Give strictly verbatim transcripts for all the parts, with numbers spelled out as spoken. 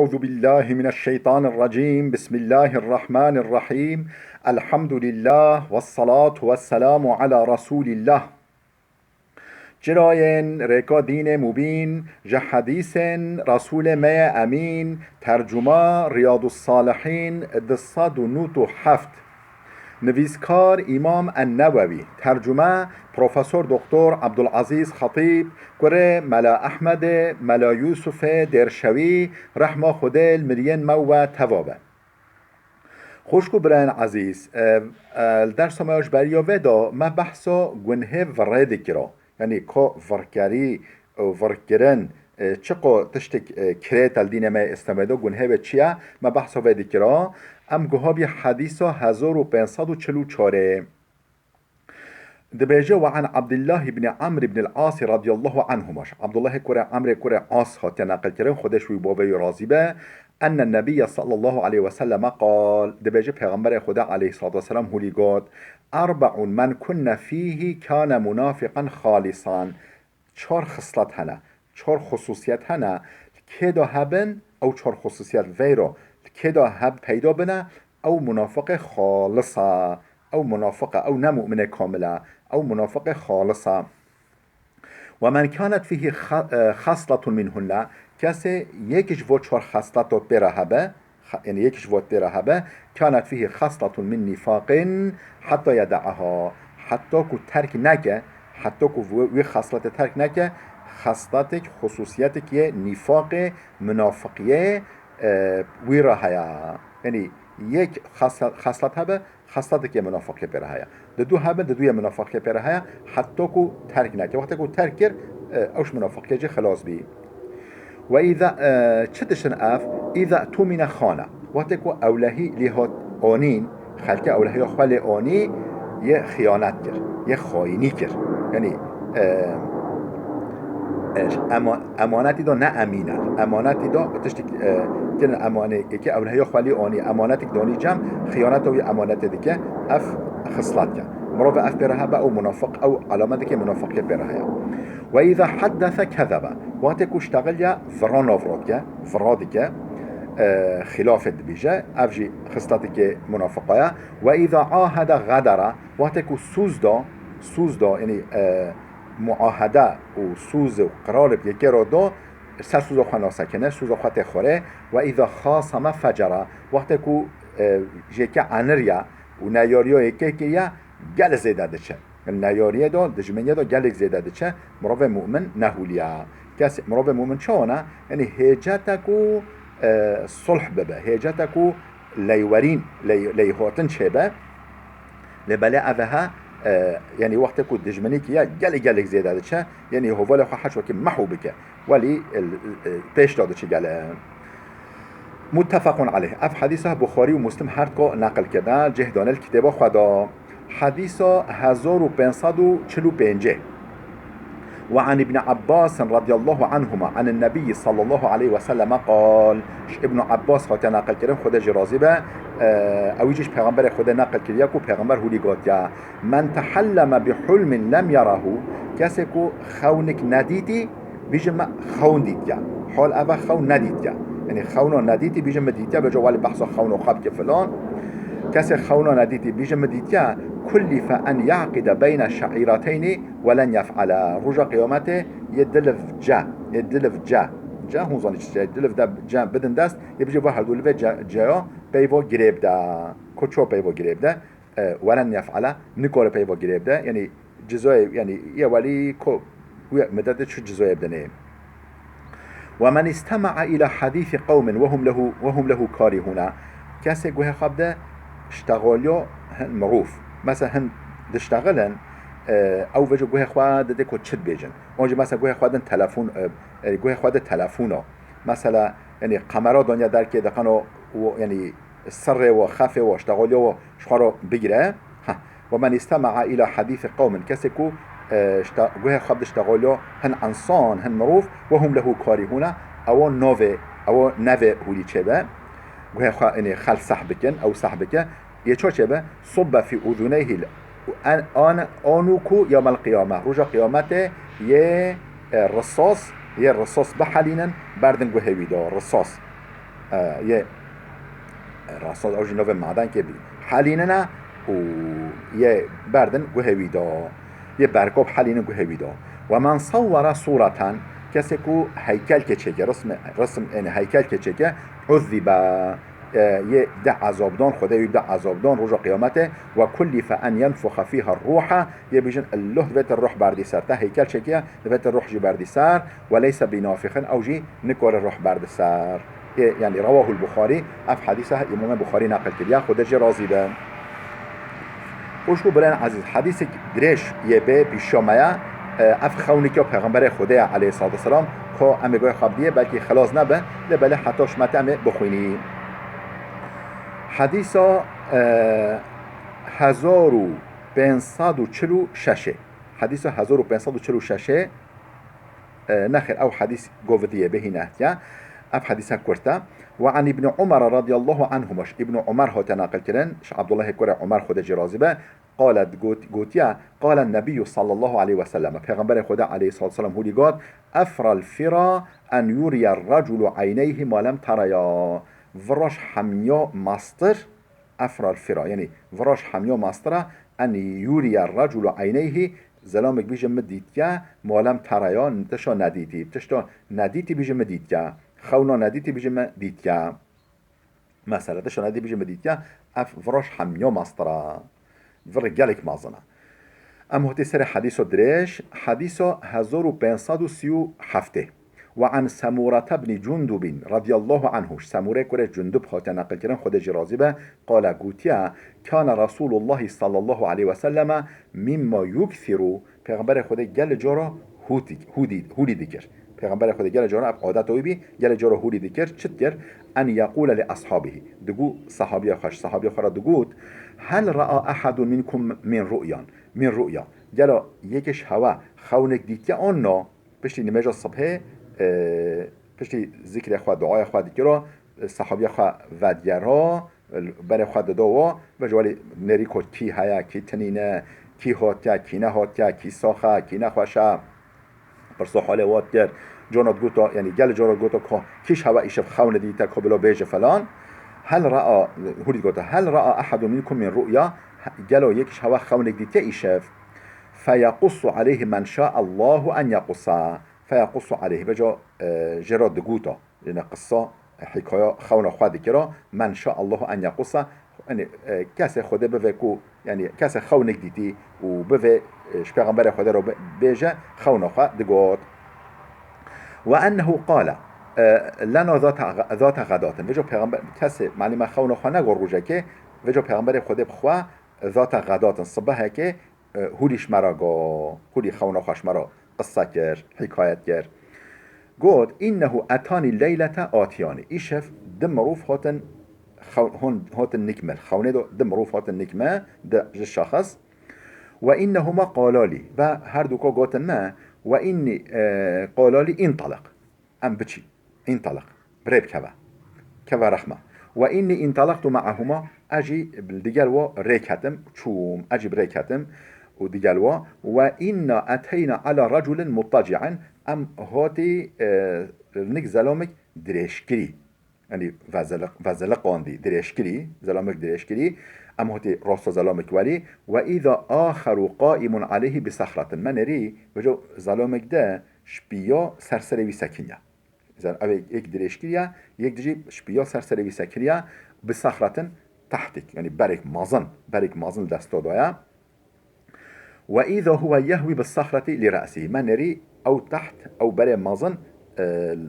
أعوذ بالله من الشيطان الرجيم. بسم الله الرحمن الرحيم. الحمد لله والصلاة والسلام على رسول الله. Çirayên rêka dînê mubîn, ji hedîsên Resûlê me yê Emîn, tercuma Riyadus Salihîn, du sed û nod û heft. Nivîskar Îmam En-Newewî, tercume Profesor Doktor Abdulazîz Xetîb, kurê Mela Ehmedê, Mela Yûsufê Dêrşewî, rehma Xwedê li miriyên me û we teva be. Xwişk û birayên ezîz, e, e, li dersa me ya ji beriya vê de me behsa gunhê virê dikira. Yanî ka virkerî û virkirin, e, çiqo tiştek, e, kirêt li dînê me yê Îslamê de, gunhê wê çi ye? Me behsa vê dikira. Em guha bî hedîsa hezar û pênc sed û çil û çarê. Dibêje: "Ve an Abdullah ibn Amr ibn al-As radiyallahu anhuma." Abdullahê kurê Amrê kurê As hatiye neqilkirin, Xwedê ji wî bavê wî razî be. Enne Nebiyye sallallahu aleyhi ve selleme qal. Dibêje Pêxemberê Xwedê aleyhissalatu vesselam hûlî got: "Erbe'un men kunne fîhî kâne munafiqan xalisan." Çar xislet hene, çar xusûsiyet hene. Li kê de hebin, ew çar xusûsiyet veyro li kê de heb peyda bine, ew munafiqê xalis e. Ew munafiq e, ew ne mu'minê kamil e. Ew munafiqê xalis e. "Ve men kânet fîhî xa-, e, xasletun minhunne." Kesê yek ji vo çar xesleto pê re hebe, xa-, yanî yek ji vo pê re hebe, "kânet fîhî xasletun min nîfaqin hetta yedaha." Hetta ku terk neke, hetta ku wî, wî xesletê terk neke, xesletek, xusûsiyetek yê nîfaqê, munafiqiyê, e, wî re heye. Yanî yek xesle-, xeslet hebe, xesletekê munafiqê pê re heye. Di du hebin, di duyê munafiqê pê re heye, heta ku terk neke. Wextê ku terk kir, e, ew ji munafiqê jî xilas bî. Ve îza, e, çi dişin ev? Îza tumîne xane. Wextê ku ewlehî lê hat anîn, xelke ewlehiya xwe lê anî, yê xiyanet kir, yê xayînî kir. Yanî, e, e, ema-, emanetî de ne emîn e. Emanetî de tiştek, e, kirin emanê, êkê ewlehiya xwe lê anî, emanetek danî cem, xiyaneta wî emanetê dike, ev xislet ke. Mirov ev pê re hebe, ew munafiq, ew alameteke munafiqê pê re heye. Ve îza heddese kezebe. Wextê ku ştexil ya vira navra dike, vira dike, e, xilafê dibêje, ev jî xisleteke munafiqa ye. Ve îza ahede xedere. Wextê ku sûz da, sûz da, yanî, e, muahede û sûz û qirarek yekê re da, ser sûza xwe nasekine, sûza xwe tê xwarê. Ve îza xaseme fecere, wextê ku, e, jêke enir ya û neyariya yekê kiriye, gelek zêde diçe. Neyariyê de, dijminiyê de gelek zêde diçe, mirovê mu'min nehûliye. Kes, mirovê mu'min çawa ne? Yanî hêcete ku, e, sulh bibe, hêcete ku leywerîn, ley-, leyhatin çêbe. Lê belê ev he, e, yanî wextê ku dijminî kiriye gelek gelek zêde diçe, yanî hevalê xwe her wekî mehû bike. Welî, e, e, pêş de diçe gelek. Muttefaqun aleyh. Ev hedîsa Buxarî û Muslim her ko neqil kirine, cih dane li kitêba xwe de. Hedîsa hezar û pênc sed û çil û pêncê. Ve an Îbn Abbas radiyallahu anhuma an Nebiyyi sallallahu aleyhi ve selleme qal. Ji Îbn Abbas hatiye neqil kirin, Xwedê jî razî be, e, ew jî ji Pêxemberê Xwedê neqil kiriye ku Pêxember hûlî gotiye: "Men tehelleme bi hulmin lem yerahu." Kesê ku xewnik nedîtî, bîjin me xewn dîtiye. Hal ev e, xewn nedîtiye. Yanî xewna nedîtî, bîjin me dîtiye, vêca welî behsa xewna xwe bike filan. Kesê xewna nedîtî, bîjin me dîtiye, kullife en yaqide beyne şe'îrateynî ve len yef'ele. Roja qiyametê yê diliv ce, yê diliv ce. Ce, hûn zanî çi ce, diliv de ce bidin dest, yê bîjin va herdu livê ce, ceya peyva girê bide. Ko ço peyva girê bide? E, welen yef'ele, nikare peyva girê bide. Yanî cizoyê, yanî yê welî ko wê midetê çi cizoyê bidinê. Ve men istema'a ila hadîsi qewmin ve hum lehu, ve hum lehu karihûne. Kesê guhê xwe bide ştexaliya hin mirov. Mesela hin diştexilin, e, ew vêca guhê xwe dide ku çi dibêjin. An jî mesela guhê xwe din telefon, e, e, guhê xwe de telefona. Mesela, yanî kamera danya derkê diqeno, yanî sirrê we, xefê we, ştexaliya we ji xwe re bigire. Ha. Ve men istema'a ila hadîsi qewmin. Kesê ku, e, işte, guhê xwe bide ştexaliya hin insan, hin mirov, ve hum lehu karihûne, ewa navê, ewa nevê hûlî çêbe. Guhê xwe, yanî xel seh bikin, ew seh bike. Yê ço çêbe, subbe fî uduneyhî an, an, anûku yewmel qiyame. Roja qiyametê yê, e, risas, yê risas bihelînin, berdin guhê wî de, risas. E, yê, e, rasta ew jî navê madenkê bî. Helînine û yê berdin guhê wî da. Yê berkop helînin guhê wî da. Ve men sawwara sûreten, kesê ku heykelkê çêke, rism, rism, yani heykelkê çêke, uzzibe, e, yê de ezabdan, Xwedê wî de ezabdan roja qiyametê, ve kullife en yenfuxa fiha ruha, yê bijin, Allah divêtir ruh berdî ser. Te heykel çêkiye, divêtir ruh jî berdî ser, ve leyse binafixin, ew jî nikore ruh berdî ser. Ê, yani, rewahul Buxarî, ev hedîsa Îmamê Buxarî neqil kiriye, Xwedê jê razî be. Xweşik û birayên ezîz, hedîsek dirêj yê bê pîşa me ye, e, ev xewnekî ya Pêxemberê Xwedê ye, aleyhissalatu vesselam, ku em ê guhê xwe bidiyê, belkî xilas nebe, lê belê heta şima te em ê bixwînî. Hedîsa, e, hezar û pênc sed û çil û şeş ê. Hedîsa hezar û pênc sed û çil û şeş ê. E, nexêr, ew hedîs govitiye bê hîne hetiye. Ev hedîsa kurt e. Ve an Îbn Umar radiyallahu anhuma, ji Îbn Umar hate naqil kirin, ji Abdullahê kurê Umar, Xwedê jê razî be, qale, got-, gotiye, qale Nebiyyu sallallahu aleyhi ve sellem, Pêxemberê Xwedê aleyhissalatu vesselam hûlî got, efral fira en yuriye reculu eyneyhi ma lem tereya. Viraş hemiya mastir, efral fira, yani viraş hemiya mastira, en yuriye reculu eyneyhi, zelamek bîje min dîtiye, ma lem tereya, tişta nedîtî. Tişta nedîtî bîje min dîtiye. Xewna nedîtî bîje min dîtiye. Mesela, tişta nedîtî bîje min dîtiye, ev viraş hemiya mastira. Vir gelek mezin e. Em hotê serê hedîso dirêj, hedîso hezar û pênc sed û sî û heft ê. Ve an Semurete bni Cundubin radiyallahu anhu, ji Semûrê kurê Cundub hate neqilkirin, Xwedê jî razî be, qale, gotiye, kane Resulullahi sallallahu aleyhi ve selleme mimma yuksiru, Pêxemberê Xwedê gelê cara hûtî-, hûdî-, hûlî dikir. Pêxemberê Xwedê gelê cara ev adeta wî bî, gelê cara hûlî dikir. Çi dikir? En yeqûle li ashabihi. Digot sahabiya xwe, ji sahabiya xwe re digot, hel ra'a ahadun minkum min ru'yan, min ru'ya. Gelo yekê ji hewe xewnek dîtiye an na? Piştî nimêja sibhê, e, piştî zikrê xwe, duaya xwe dikiro, e, sahabiya xwe vedigera, berê xwe dido wo, ve ji welî nêrî ku kî heye, kî tinîne, kî hatiye, kî nehatiye, kî sax e, kî nexweş e. Pirso halê wa dikir. Cona digoto, yani gelê cora digoto ku kî ji hewe îşev xewne dîte ku bilo bêje falan. Hel ra'a, hûrî digoto, hel ra'a ahadun minkum min ru'ya, gelo yek ji hewe xewnek dîtiye îşev. Feyaqusu aleyhi men şa'allahu en yaqusa. Feyaqusu aleyhi, veco, e, jê re digoto. Yine qissa, e, hikaya xewna xwe dikira. Men şa'allahu en yaqusa. Yani, e, kesê Xwedê bive ku, yani kesê xewnek dîtî û bive, e, ji Pêxemberê Xwedê re bi-, bêje, xewna xwe digot. Ve ennehu qale, e, lena zata, zata xedatin. Veco Pêxember, kesê, malî me xewna xwe negot rojekê, veco Pêxemberê Xwedê bi xwe zata xedatin, sibehekê, e, hûrî ji me re got, hûrî xewna xwe ji me re qise kir, hikayet kir. Got, innehu etani leylete atiyani. Îşev di mirov hatin xew-, hon-, hatin nik me. Xewnê de du mirov hatin nik me, du ji şexis. Ve innehuma qala lî. Ve her duka gotin me, ve inni, e, qala lî intaliq. Em biçî. Întalaq. Bi rê bikeve. Keve rexma. Ve înnî întalaqtu me'ahuma, ez jî digel wa rê ketim, çûm, ez jî bi rê ketim û digel wa. Ve înna eteyna ala raculin muttaci'in, em hatî, e, nik zelamek dirêjkirî. Yanî vezeliq-, vezeliqandî, dirêjkirî, zelamek dirêjkirî. Em hatî rasta zelamek welî. Ve îza axeru qaimun aleyhi bi sexratin. Me nêrî, veco zelamek de şpiya ser serê wî sekiniya. Mesela, ev yek dirêjkiriya, yek dijî şpiya ser serê wî sekiriya, bi sexratin tehtik, yanî berek mezin, berek mezin li desta daya. Ve îza huwe yehwî bi sexreti li re'sî. Me nêrî ew teht, ew berê mezin, e,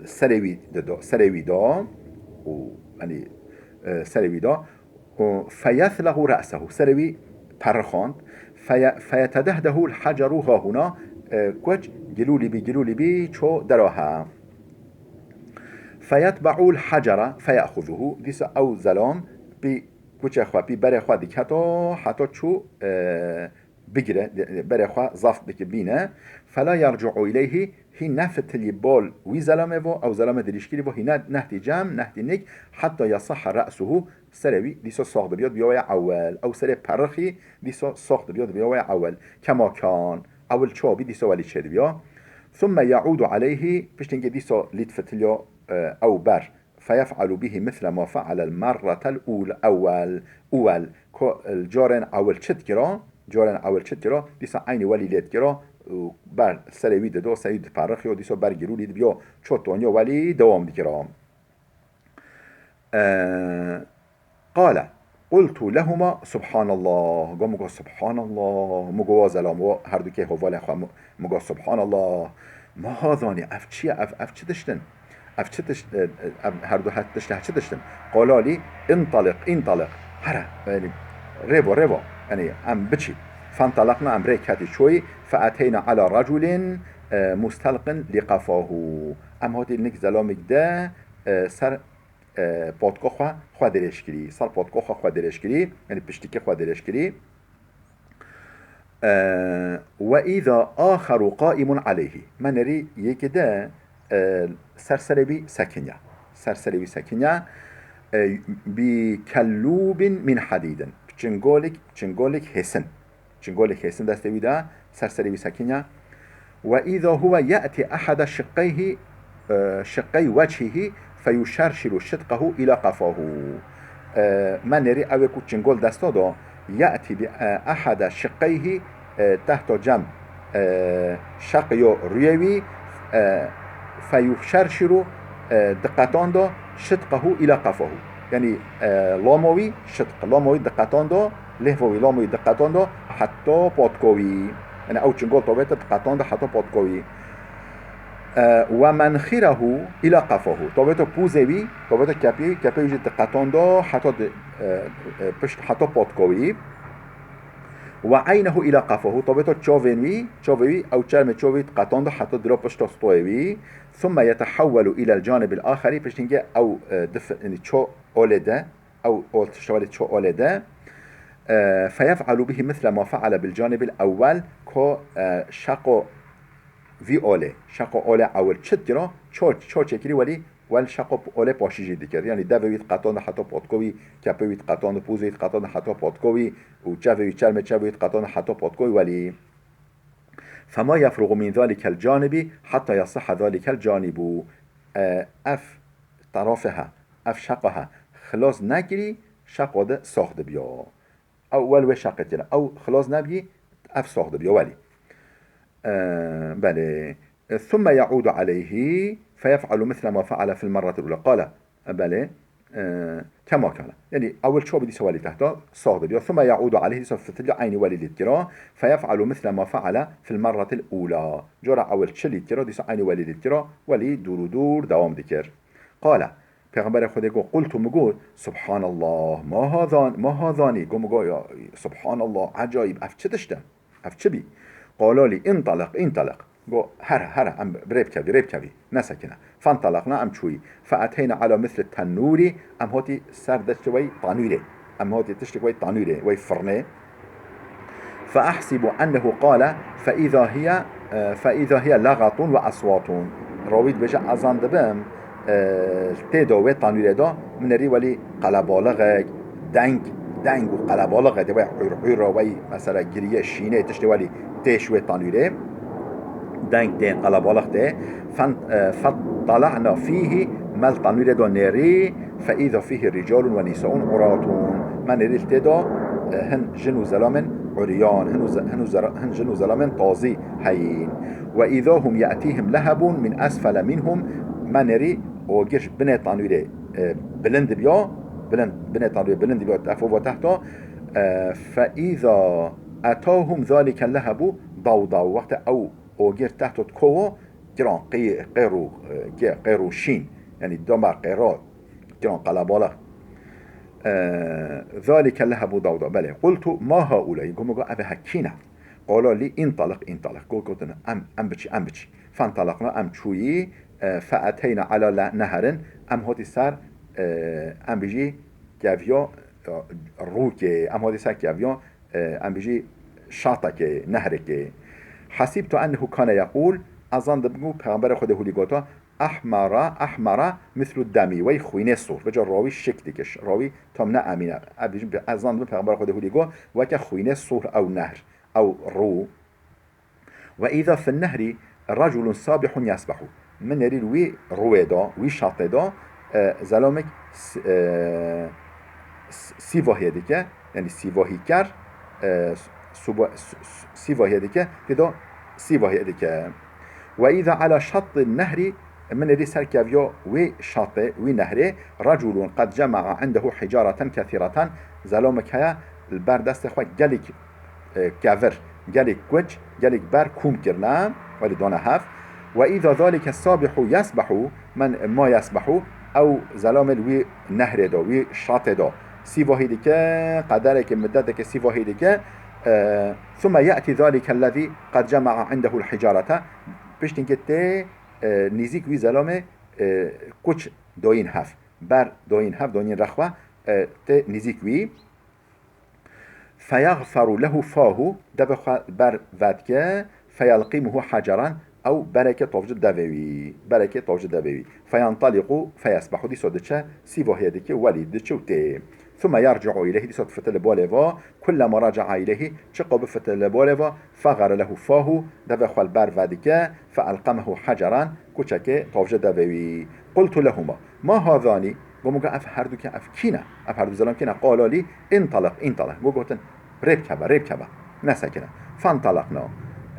serê wî dido, serê wî da û, yanî, e, serê wî da. Û feyethlexu re'sehu, serê wî perixand. Feye-, feyetedehdehu l-haceru hahuna, e, kuç gilûlî bî, gilûlî bî, ço dera he. Feyetbe'u l-hacera feye'xuzuhu, dîsa ew zelam pî kuçê xwe, pî berê xwe diketo, heta çû, e, bigire, berê xwe zaf bike bîne. Fela yerci'u ileyhi, hî nefitilî bol wî zelamê vo, ew zelamê dirîşkirî vo, hî ne-, nehtî cem, nehtî nik, heta yasihha re'suhu, serê wî dîsa sax dibiya, dibiya waya ewel. Ew serê perixî dîsa sax dibiya, dibiya waya ewel. Kema kan, ewil çawa bî, dîsa welî çêdibiya. Thumme ya'udu aleyhi, piştî hingê dîsa lî difitiliya, e, ew ber, فيفعل به مثل ما فعل المرة الأول، أول. Ko, carên ewil çi dikira, carên ewil çi dikira, dîsa eynî welî lê dikira û ber serê wî dido, serê wî diperixiyo, dîsa ber girûlî dibiyo, ço toniyo welî dewam dikira. Ee, Qale, qultu lehuma subhanallah. Go, min got subhanallah. Min got, wa zelam, wa herdûkê hevalên xwe, min, min got subhanallah. Ma hazanî, ev çi ye? Ev, ev çi tişt in? Ev çi tişt, e, e, ev herdû her tişt, her çi tişt in? Qala lî, intaliq, intaliq. Here, yanî, rêvo, rêvo. Yanî, em biçî. Fentalaqna, em rê ketî çoyî. Feeteyna ala raculin, e, mustalqin li qafahu. Em hatî nik zelamîk de, e, ser e, potko xwe, xwe dirêj kirî. Ser potko xwe, xwe dirêj kirî. Yanî piştîkî xwe dirêj kirî. E, Ve îza axeru qaimun aleyhî. Me nerî yekê de, e, ser serê wî sekiniya. Ser serê wî sekiniya. E, bi kellûbin min hadîdin. Çingolek, çingolek hêsin. Çingolê xêsin destê wî de, ser serê wî sekiniya. Ve îza huwe ye'tî ehada şiqqeyhî, e, şiqqey wechîhî feyuşerşilu şidqehu îla qefahu. E, me nêrî ew ê ku çingol desta da, ye'tî bi, e, ehada şiqqeyhî, e, tehta cem, e, şeqiyo rûyê wî, e, feyuşerşilu, e, diqetanda şidqehu îla qefahu. Yanî, e, lamo wî şidq, lamo wî diqetanda, lihvo wî, lamo wî diqetanda heta potko wî. Yanî ew çingol tovête diqetanda heta potko wî. E, ve menxirehu îla qefahu. Tovête pûzê wî, tovête kepê wî, kepê wî jî diqetanda heta di, e, e, pişt, heta potko wî. Ve eynehu îla qefahu. Tovête çavên wî, çavê wî, ew çermê çavê wî diqetanda heta dilo pişta stoyê wî. Thumme yetehewwelu îlel canibil axeri. Piştî hingê ew, e, dif-, yanî ço olê de, ew ol tişta welê ço olê de, e, feyef'alu bihi misle ma fe'ale bil canibil ewwel, ko, e, şaqo vî olê, şaqo olê ewil çi dikira, ço, ço çêkirî welî wel şaqo p-, olê paşî jî dikir. Yanî devê wî diqetanda heta potko wî, kepê wî diqetanda, pûzê wî diqetanda heta potko wî û çevê wî, çermê çevê wî diqetanda heta potko wî welî. Fema yefrugu min zalikel canibi hatta yasiha zalikel canibu. E, ev tarafê he, ev şaqa he, xilas nekirî, şaqo de sax dibiya. Ew wel wê şaqê têne. Ew xilas nebiyî, ev sax dibiya welî. E, belê. E, thumme yaudu aleyhi feyef'alu misle ma fe'ale fil merretil ula. Qale, e, belê. E, kema kane. Yanî ewil ço bidî se welî tehta, sax dibiya. Thumme yaudu aleyhi, dîsa fitilya eynî welî lî dikira. Feyef'alu misle ma fe'ale fil merretil ula. Cora ewil çi lî dikira, dîsa eynî welî lî dikira, welî dûr û dûr dewam dikir. Qale, Pêxemberê Xwedê got, qultu, min got, subhanallah, ma hazan-, ma hazanî, got, min got, ya, subhanallah, ecayîb, ev çi tişt e? Ev çi bî? Qala lî, intaliq, intaliq. Got, here, here, em bi rê bikevî, rê bikevî, nesekine. Fentaliqna, em çûyî. Feeteyna ala misli tenûrî, em hatî ser destê wey tanûrê. Em hatî tiştê wey tanûrê, wey firnê. Feehsibu ennehu qale, feiza hiye, e, feiza hiye legatun ve aswatun. Rawî dibêje, ez zan dibim, e, tê de wê tanûrê de, min erî welî qelebalixek, deng, deng û qelebalixek, de wey ûr, ûr, wey, mesela, giriyê, şînê, tiştê welî têş wê tanûrê. Deng tê, qelebalix tê. Fen-, e, fettala'na fîhî, me li tanûrê de nêrî, feiza fîhî ricalun ve nîsaun uratun. Me nêrî li tê de, e, hin jin û zelamên uryan, hin û ze-, hin û zera-, hin jin û zelamên tazî heyîn. Ve îza hum ye'tîhim lehebun min esfele minhum, me nêrî ogir binê tanûrê, e, bilind dibiya, bilind, binê tanûrê bilind dibiya, tefova tehta, e, feiza etahum zalike lehebu daw daw. Wextê ew ogir tehto dikowo, kiran qê-, qêr û, e, kê-, qêr û şîn, yanî doma qêra, kiran qelebalix. E, zalike lehebu dawda, belê. Qultu, ma haulay, got, min got, ev hekî ne? Qala lî, intaliq, intaliq. Got, gotin, em, em biçî, em biçî. Fentaliqna, em çûyî, e, feeteyna ala le-, neherin, em hotî ser, e, em bijî keviya, e, rûkê, em hotî ser keviya, e, em bijî şatekê, nehrekê. Hasibtu ennehu kane yeqûl, ez zan dibim ku Pêxemberê Xwedê hûlî gota, ahmara, ahmara mislu demî, wey xwînê sûr. Vêca rawî şik dike, rawî tam ne emîn e. Ev dijî, ez zan dibim Pêxemberê Xwedê hûlî got, weke xwînê sûr ew nehr, ew rû. Ve îza fin nehrî reculun sabihun yesbehu. Min nêrî li wî rûyê de, wî şatê de, e, zelamek s-, e, s-, sîvahiyê dike, yanî sîvahîker, e, s-, suba-, s-, s-, sîvahiyê dike, tê de sîvahiyê dike. Ve îza ala şattî nehrî, min êdî ser keviya wê şatê, wî nehrê, reculun qed cema'a indehu hicareten kethîreten, zelamek heye, li ber destê xwe gelek e, kevir, gelek kuç, gelek ber kûm kirine, welî dane hev. Ve îza zalike sabihu yesbehu, men ma yesbehu, ew zelamê li wî nehrê de, wî şatê de, sîvahî dike, qedereke, middeteke sîvahî dike, e, thumme ye'tî zalike lezî qed cema'a indehu l-hicarete, piştî ke tê, e, nîzîk wî zelamê, e, kuç doyîn hev, ber doyîn hev, doyîn rexwe, e, tê nîzîk wî. Feyagferu lehu fahu, devê xwe ber vedike, feyelqimuhu haceran, ew bereke tovci devê wî, bereke tovci devê wî. Feyentaliqu feyesbehu, dîso diçe, sîvahiyê dike, welî diçe û tê. Thumme yerci'u ileyhi, dîso difite li bolê va, kullema raca'a ileyhi, çiqo bifite li bolê va, fegere lehu fahu, devê xwe li ber vedike, feelqemehu haceran, kuçeke tovci devê wî. Qultu lehuma, ma hazani, Go min got, ev herdû ke ev kî ne? Ev herdû zelam kî ne? Qala lî, intaliq, intaliq. Go gotin, rê bikeve, rê bikeve. Nesekine. Fentaliqna.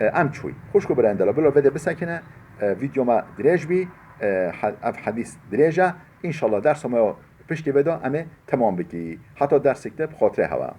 E, em çûy. Xwişk û birayên delal, bila vê de bisekine, e, vîdyo me dirêj bî, e, he-, ev hedîs dirêj e. Înşallah dersa me ya piştî vê de em ê temam bikî. Heta dersek de bi xatirê hewe.